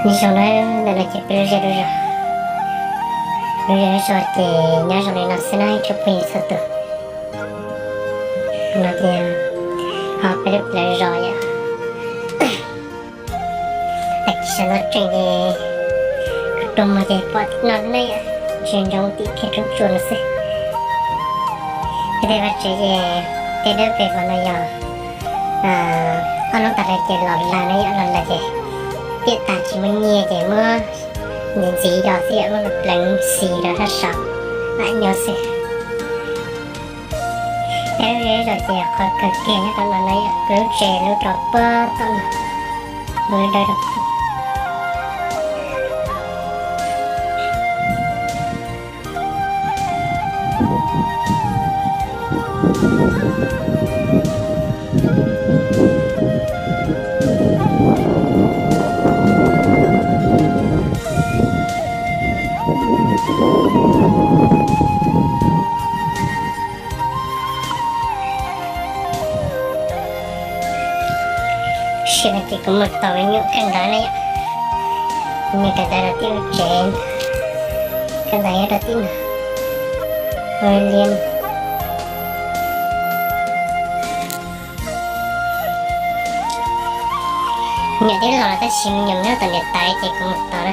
Nyob zoo na, ntawm no ces peb lub zej lub zos, lub zej lub zos ces nyob zoo li no xwb na ib tsoom phooj ywg txhua tus. No ces ho peb lub plawv zos yom. Tag kis sawv ntxov tsees ces kuv rau mog ces pom tim no xwb na yom, tsis ntsoov tim kiag roob tsua no xwb. Peb tej vaj tsev ces tej dawb pes vog no yog ob hnub tas lawm ces los lawm na yom, los lawm ces piam tas tsis muaj nyiaj ces muab ntxiv ntxiv zog xwb yom, muab pleev xis rau sab saud mam nyob xwb. Peb lub zej zos ces qhov kawg kiag nyob rau no na yom, peb lub tsev lub rau puag tom no, lub dawb rau. Sim no ces kuv mus tos me nyuam kawm ntawv na yom. Me nyuam kawm ntawv rau tim lub tsev, kawm ntawv nyob rau tim no, ua liab. Me nyuam twb los lawm tab sis me nyuam nyob tom niam tais ces kuv mus tos na.